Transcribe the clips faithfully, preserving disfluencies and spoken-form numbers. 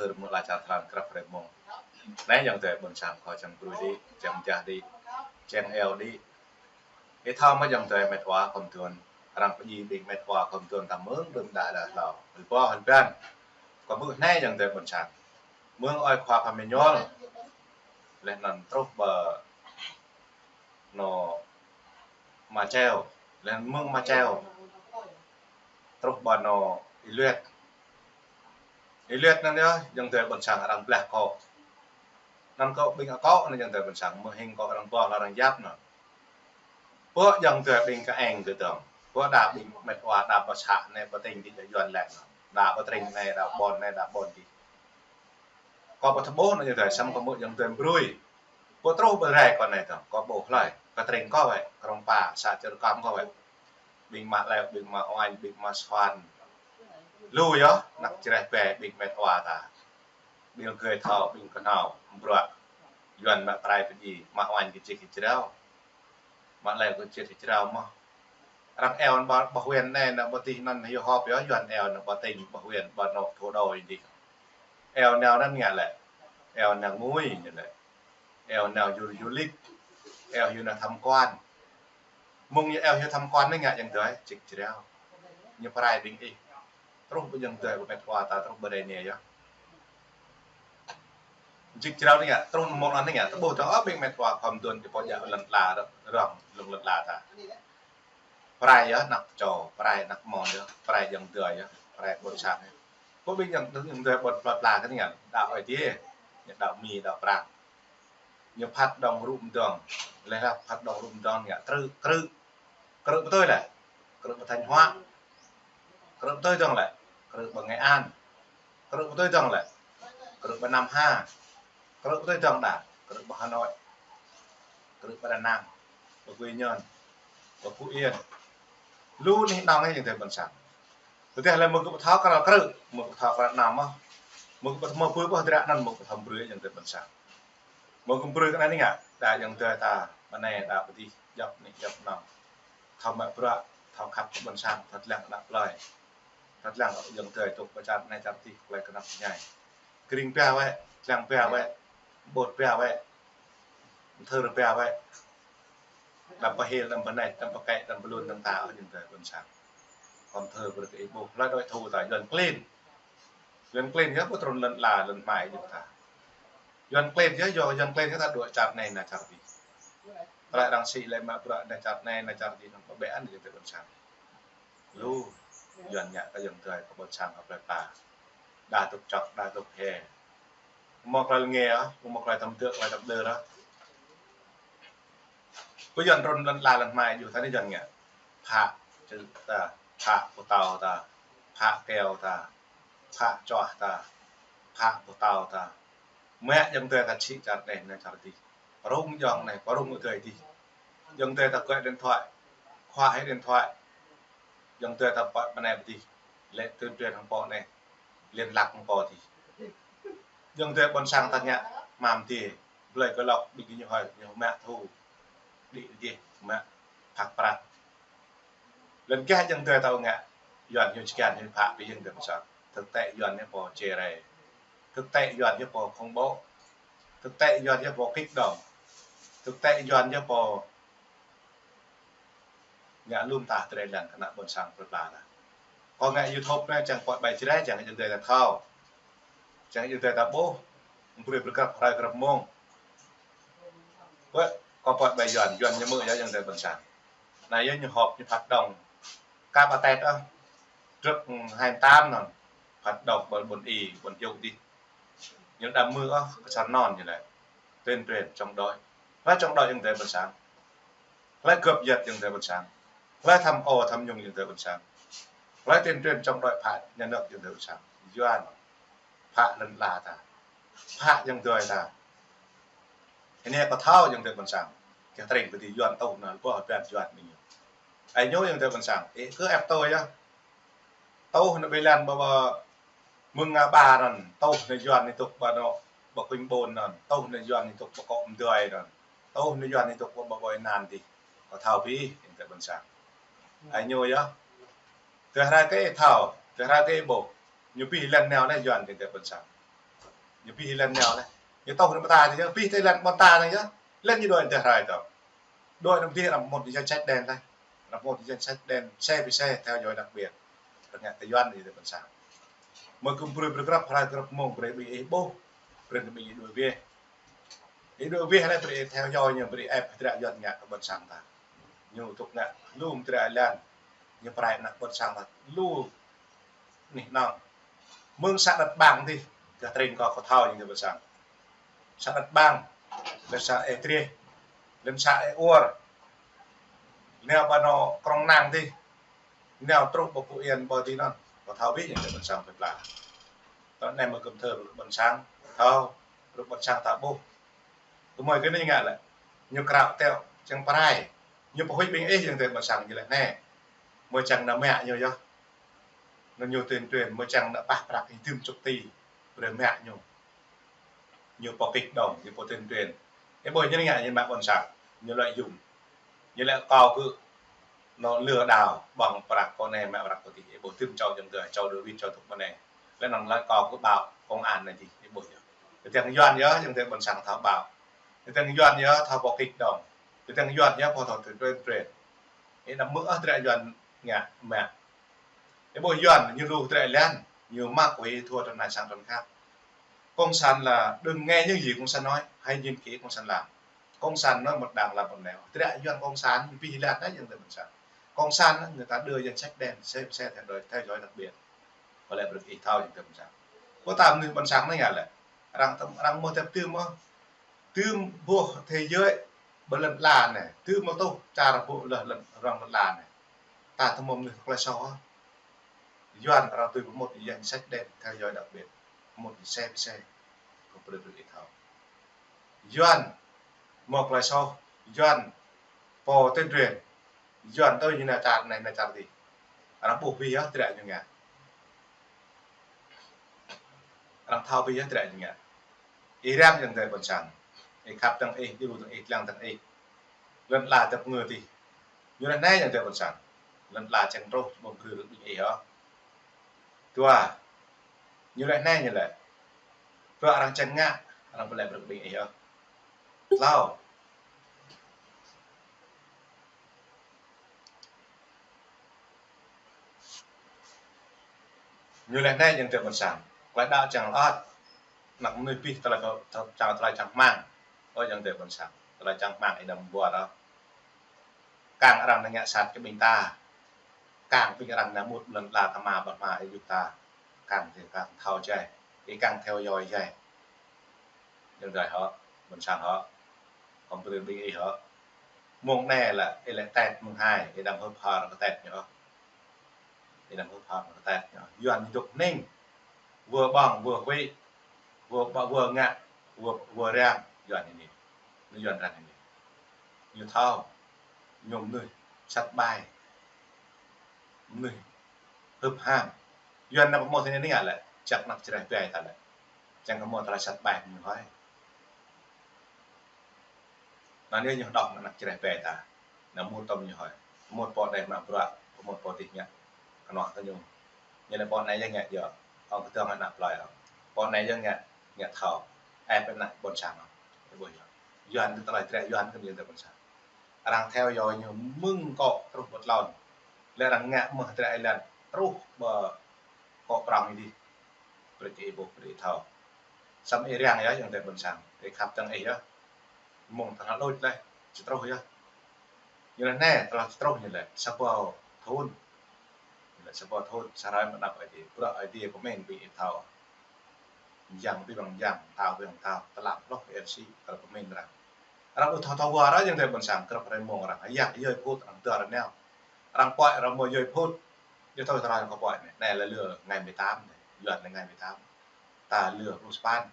Tơl mơ̆ la čar tơlan krăp hrơi mông. Anai ayŏng adơi ƀôn sang kâo čang brui đĭ, čang jah đĭ, čang eo đĭ. Ih thâo mơ̆ ayŏng adơi met wa khŏm tuan. Arăng pơdjai ƀing met wa khŏm tuan ta mơ̆ng đưm đă đă hlâo. Hơl pô hơl ƀiăn. Kâo ƀuh anai ayŏng adơi ƀôn sang. Mơ̆ng ơi khua khŏm mơñol. Laih anŭn truh pơ anŏ Ma Čeo, laih mơ̆ng Ma Čeo truh pơ anŏ Ih Luet. Ih Luet anŭn yơh, ayŏng adơi ƀôn sang arăng blah akŏ. Anŭn akŏ ƀing akŏ anŭn ayŏng adơi ƀôn sang, mơhing akŏ arăng ƀuh arăng yap anŭn. Pô ayŏng adơi ƀing kơ eng kơ dong. Pô đa ƀing met wa đa pơ să anai pơ tring đĭ đa Yuan lĕ anŭn. Đa pơ tring anai đa ƀôn anai đa ƀôn đĭ. Kâo pơthâo ƀuh anŭn ayŏng adơi, samơ̆ kâo mơ̆ ayŏng adơi brui. Pô truh pơ rai kâo anai dong, kâo ƀuh hlơi, kơ tring kâo wơ̆t, krong pa, să čơr kăm kâo wơ̆t. Ƀing mă Leo, ƀing mă Oanh, ƀing mă Suan. Lu yơh, anăk čreh pe, ƀing met wa ta. Ƀing gơi thâo, ƀing kơnao, bruă. Yuan mă prai pơdjai, mă Oanh kơ čih kơ črao. Mă Leo kơ čih kơ črao mơ̆n. Arăng eo anŭn ƀơ, ƀơ huyện anai, anŭn ƀơ tih anŭn hyu họp yơh, Yuan eo anŭn ƀơ tỉnh, ƀơ huyện, ƀơ anŏ thủ đô ih đĭ. Eo nao anŭn ngă lĕ. Eo nao ngui ñu lĕ. Eo nao du, du lịch. Eo hyu nao tham quan. Mơ̆ng ñu eo hyu tham quan anai ngă ayŏng adơi, čih črao. Ñu prai ƀing ih. Truh pơ ayŏng adơi pơ met wa ta truh pơ rai anai yơh. Čih črao anai ngă, truh mơ̆ng anŭn anai ngă, tơƀuh tơ̆ng ƀing met wa khŏm tuan kơ pô djă lŏn ala rŏng, lŏn ala ta. Prai yơh anăk čô, prai anăk mơ̆n yơh, prai ayŏng adơi yơh, prai ƀôn sang yơh. Pô ƀing ayŏng, ayŏng adơi ƀôn pla pla kơ anai ngă, đaŏ Ơi Adai, ñu đaŏ Mi, đaŏ Prăng. Ñu phat dong rŭ mơdong, laih lah phat dong rŭ mơdong ngă, krư̆, krư̆. Krư̆ pơtơi lĕ, krư̆ pơ Thanh Hóa. Krư̆ pơtơi dong lĕ, krư̆ pơ Nghệ An. Krư̆ pơtơi dong lĕ, krư̆ pơ Nam Hà. Krư̆ pơtơi dong đa, krư̆ pơ Hà Nội. Krư̆ pơ Đà Nẵng, pơ Quy Nhơn, pơ Phú Yên. Lu anih anŏ ayŏng adơi ƀôn sang. Tơdah lĕ mơ̆ kơ pơthâo krăl krư̆, mơ̆ kơ pơthâo krăl anăm mơ̆n. Mơ̆ kơ pơthâo mơ̆ pơƀuh hơdră anŭn mơ̆ kơ pơthâo brơi ayŏng adơi ƀôn sang. Mơ̆ kơ brơi kơ anai ngă, đa ayŏng adơi ta, pơ anai đa pơ adih, djŏp anih djŏp anŏ. Thâo mă bruă, thâo khăp kơ ƀôn sang, thâo lăng anăp plơi. Thâo lăng ayŏng adơi tŭ pơ čar anai čar adih, plơi kơnăp ñai. Kring pia wơ̆t, lăng pia wơ̆t, ƀôt pia wơ̆t, thơr pia wơ̆t. Đăm pơhil, đăm pơnĕč, đăm pơkĕ, đăm pơlun, đăm ta, ayŏng adơi ƀôn sang. Khŏm thơr brơi kơ ih ƀuh, hlơi đuaĭ thu ta, Yuan klin. Yuan klin yơh pơtrŭn lŏn ala, lŏn hmai ayŏng ta. Yuan klin yơh, yua Yuan klin yơh ta đuaĭ čar anai nao čar adih. Tơlơi arăng sĭ lĕ mă bruă nao čar anai nao čar adih, anăm pơbĕ anŭn ayŏng adơi ƀôn sang. Lu, Yuan ngă kơ ayŏng adơi kơ ƀôn sang kơ plơi pla. Đa dŏ čŏk, đa dŏ he. Mơ̆ klai lĕ ngă, mơ̆ klai tam dơ̆, klai tam dơ̆ ră. Pơ Yuan trŭn lŏn ala lŏn hmai yua ta anai Yuan ngă. Phă čư̆ ta, phă pơtâo ta, phă keo ta, phă čoh ta, phă pơtâo ta. Mă ayŏng adơi ta sĭ čar anai nao čar adih. Pơrŭng ayŏng anai, pơrŭng adơi adih. Ayŏng adơi ta gọi điện thoại, khua hĭ điện thoại. Ayŏng adơi ta pơ̆t pơ anai pơ adih. Lĕ tuyên truyền hăng pô anai, liên lạc hăng pô adih. Ayŏng adơi ƀôn sang ta ngă, mă adih, blơi kơ lŏk, ƀing ñu hơi, ñu mă thu. Đĭ adih, mă, phak prăk. Lŏn gah ayŏng adơi ta ngă, Yuan ñu čơkăn ñu phă pơ ayŏng adơi ƀôn sang. Thực tế Yuan ñu pô čê rai. Thực tế Yuan ñu pô khủng bố. Thực tế Yuan ñu pô kích động. Thực tế Yuan ñu pô ngă lŏm ta trê lăng kơ ană ƀôn sang plơi pla ta. Kâo ngă YouTube anai čang pơ̆t ƀai Jrai, čang ayŏng adơi ta thâo. Čang ayŏng adơi ta ƀuh. Brơi pơkrăp hrơi krăp mông. Pơ, kâo pơ̆t ƀai Yuan, Yuan ñu mơ̆ yơh ayŏng adơi ƀôn sang. Anai yơh ñu họp ñu phat dong. Kơ pơtet ah. Drơ̆k hai tám anŭn. Phat dong ƀôn, ƀôn Y, ƀôn Djŏk adih. Ñu đăm mơ̆ ah, kơ čar anŭn ñu lĕ. Tuyên truyền chống đối. Hlơi chống đối ayŏng adơi ƀôn sang. Hlơi cướp giật ayŏng adơi ƀôn sang. Hlơi tham ô tham nhũng ayŏng adơi ƀôn sang. Hlơi tuyên truyền chống đối phá nhà nước ayŏng adơi ƀôn sang. Yuan. Phá lŏn ala ta. Phá ayŏng adơi ta. Anai kâo thâo ayŏng adơi ƀôn sang. Kơ tring pơ adih Yuan tŭ nao, pô hơbĕt Yuan anai ñu. Ai ñu ayŏng adơi ƀôn sang. Ih kơ ĕp tŭ yơh. Tŭ nao ƀơi lŏn ƀơ ƀơ mơ̆ng Nga Ba anŭn, tŭ nao Yuan ñu tŭk ƀơ anŏ, ƀơ Kuing Bôn anŭn, tŭ nao Yuan ñu tŭk ƀơ Kŏ Mdơi anŭn, tŭ nao Yuan ñu tŭk ƀơ, ƀơ, ƀơ Yunan adih. Kâo thâo pih, ayŏng adơi ƀôn sang. Ai ñu yơh. Tơdah rai kơ ih thâo, tơdah rai kơ ih ƀuh. Ñu pih lŏn nao anai Yuan ayŏng adơi ƀôn sang. Ñu pĭ lăn nao lĕ. Ñu tŏh rơ̆ ƀơi ta anai yơh, pĭ tơ lăn ƀôn ta anai yơh. Lăn ñu đuaĭ tơhrơi tŏ. Đuaĭ anŭn dih arăng mŭt danh sách đen lĕ. Arăng mŭt danh sách đen, xe pĭ xe theo dõi đặc biệt. Arăng ngă tơ Yuan ñu tơ ƀôn sang. Mơ̆ kơ brơi brơi grăp hrơi grăp mông brơi ƀing ih ƀuh. Brơi ƀing ih đuaĭ wĕh. Ih đuaĭ wĕh lĕ brơi ih theo dõi ñu, brơi ih ĕp hơdră Yuan ngă kơ ƀôn sang ta. Ñu tŭk ngă lu mơdră lăn. Ñu pơrai ană ƀôn sang ta lu anih anŏng. Mơ̆ng să đăt ƀang dih, gah tring kâo kâo thâo ñu tơ ƀôn sang. Să đăt ƀang, lĕ să Ê Trieh, lĕ să Ê Uôr. Nao ƀơi anŏ Krông Năng dih, nao truh ƀơi Phú Yên ƀơi dih anŭn, kâo thâo bĭ ñu tơ ƀôn sang pơpla. Tơ anai mơ̆ kơ mơthơ ƀôn sang, thâo, ƀôn sang ta ƀuh. Tơmơi kơ anai ngă lĕ, ñu krao teo, čang pơrai, ñu pơhuĭ ƀing ih ñu tơ ƀôn sang ñu lĕ anai. Mơ̆ čang nao mă ñu yơh. Anŭn ñu tuyên truyền, mơ̆ čang nao pah prăk ih dŭm čŭk ti, brơi mă ñu. Ñu pơkĭt đŏng, ñu pơtuyên truyền. Ih ƀuh ñu ngă ñu mă ƀôn sang, ñu lợi dụng. Ñu lĕ kâo kơ anŏ lừa đảo, ƀơ̆ng prăk kơ anai mă prăk kơ adih. Ih ƀuh tơm čô jơ̆ng tơ, čô David, čô tŭk mơnai. Lĕ anŭn lĕ kâo kơ báo công an anai dih, ih ƀuh yơh. Tơdang Yuan yơh, jơ̆ng tơ ƀôn sang thâo báo. Tơdang Yuan yơh, thâo pơkĭt đŏng. Tơdang Yuan yơh, pô thâo tuyên truyền. Ih đăm mơ̆ ôh hơdră Yuan ngă mă. Ih ƀuh Yuan ñu lu hơdră lăn, ñu mă quỹ thua trăn anai sang trăn khăp. Cộng sản là đừng nghe những gì cộng sản nói, hãy nhìn kỹ cộng sản làm. Cộng sản nói một đằng làm một nẻo. Hơdră Yuan cộng sản, ñu pĭ lăn anai jơ̆ng tơ ƀôn sang. Cộng sản, người ta đưa danh sách đen, xe, xe theo dõi, theo dõi đặc biệt. Kơ lĕ brơi ih thâo jơ̆ng tơ ƀôn sang. Kơ ta mơnuih ƀôn sang anai ngă lĕ. Arăng tơm, arăng mơ̆ tep tưm mơ̆. Tưm ƀuh thế giới, ƀơi lŏn ala anai. Tưm mơ̆ tŭ, čar ƀuh lĕ lŏn, arăng lŏn ala anai. Ta tơm mơnuih tơklơi soh. Yuan arăng tui pơmŭt danh sách đen theo dõi đặc biệt. Pơmŭt xe pĭ xe. Kơ brơi brơi ih thâo. Yuan mơ̆ tơklơi soh. Yuan pô tuyên truyền. Yuan tui ñu nao čar anai nao čar adih. Arăng ƀuh bĭ yơh hơdră ñu ngă. Arăng thâo bĭ yơh hơdră ñu ngă. Ih răng jơ̆ng tơ ƀôn sang. Ih khăp tơ̆ng ih, djru tơ̆ng ih, lăng tơ̆ng ih. Lŏn ala tơp ngơ adih. Ñu lĕ anai jơ̆ng tơ ƀôn sang. Lŏn ala čang truh, ƀơ̆ng brơi rơ̆ ƀing ih hŏ. Dua. Ñu lĕ anai ñu lĕ. Bruă arăng čang ngă, arăng pơlĕ brơi ƀing ih hŏ. Klâo. Ñu lĕ anai jơ̆ng tơ ƀôn sang. Klai đaŏ čang lăt. Anăk mơnuih pĭ tơlơi čang, tơlơi čang hmang. Ơ jơ̆ng tơ ƀôn sang. Tơlơi čang hmang ih đăm ƀuăr ôh. Kang arăng nao ngă sat kơ ƀing ta. Kang ƀing arăng nao mŭt lŏn ala tơma ƀă hma ih yŭk ta. Kang tơ kang thâo jai. Ih kang theo dõi jai. Jơ̆ng tơ hŏ, ƀôn sang hŏ. Kơ brơi ƀing ih hŏ. Mông anai lĕ, ih lĕ tet mơ̆ng hai, ih đăm hơ̆p hơr kơ tet ñu hŏ. Ih đăm hơ̆p hơr kơ tet ñu hŏ. Yuan ñu dŏ hning. Wơ̆ ƀơ̆ng, wơ̆ huĭ, wơ̆ ƀă, wơ̆ ngă, wơ̆, wơ̆ răng, Yuan anai. Ñu Yuan răng anai. Ñu thâo, ñu mơnuih sat ƀai. Mơnuih hơ̆p ham. Yuan anai pơmŭt anai ngă lĕ, čăk anăk čơreh ƀai ta lĕ. Čang kơ mŭt tơlơi sat ƀai ñu hơi. Anŭn yơh ñu đŏk anăk čơreh ƀai ta. Nao mŭt tơm ñu hơi. Mŭt pô anai mă bruă, mŭt pô adih ngă kơnŏ kơ ñu. Ñu lĕ pô anai yơh ngă djơ̆. Ŏng kơdơ̆ng anăk plơi ŏng. Pô anai yơh ngă, ngă thâo. Ĕp anăk ƀôn sang ŏng. Ih ƀuh yơh. Yuan tơlơi hơdră Yuan kơ ñu tơ ƀôn sang. Arăng theo dõi ñu mơ̆ng akŏ truh pơ tlôn. Lĕ arăng ngă mơ̆ hơdră ih lăn truh pơ akŏ prŏng adih. Brơi kơ ih ƀuh, brơi ih thâo. Samơ̆ ih răng yơh jơ̆ng tơ ƀôn sang. Ih khăp tơ̆ng ih yơh. Mông tơlơi đôč lĕ, či truh yơh. Ñu lĕ anai, tơlơi či truh ñu lĕ, sa boh thŭn. Ñu lĕ sa boh thŭn, sa hrơi mơ̆ anăp Ơi Adai. Bruă Ơi Adai pơmĭn ƀing ih thâo. Yang ƀing yang, tao ƀing tao, tơlăm hloh ih sĭ, tơlơi pơmĭn arăng. Arăng ƀu thâo thâo wơr ôh jơ̆ng tơ ƀôn sang, krăp hrơi mông arăng. Yang yơi phŭt arăng dơr nao. Arăng pơhiăp arăng mơ̆ yơi phŭt. Yua thâo tơlơi arăng kơ pơhiăp anai. Anai lĕ lơ ngày mười tám anai. Yuan lĕ ngày mười tám. Ta lơ pluh sapăn.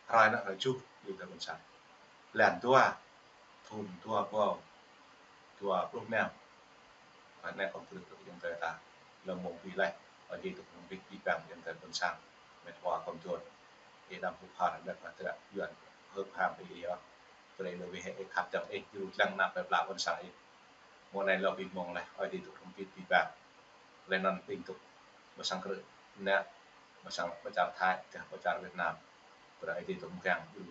Hrơi anai hrơi tơjuh, yua tơ ƀôn sang. Blan dua, thŭn dua rơbâo dua pluh năm. Hrơi anai kâo brơi kơ jơ̆ng tơ ta. Lơ̆m mông pĭ laih, Ơi Adai tŭ mông pĭ pĭ păng jơ̆ng tơ ƀôn sang. Met wa kâo mơ̆n. Ih đăm hơ̆p hơr, đăm hơdră Yuan hơ̆p ham ih yơh. Brơi lơ wĕh ih khăp tơ̆ng ih, djru lăng anăp plơi pla ƀôn sang ih. Mông anai lơ pĭ mông laih, Ơi Adai tŭ mông pĭ pĭ păng. Lĕ anŭn ƀing tŭ ƀôn sang krư̆. Anai ƀơi sang, ƀơi čar Thái, ƀơi čar Việt Nam. Brơi Ơi Adai tŏ mơgang ƀu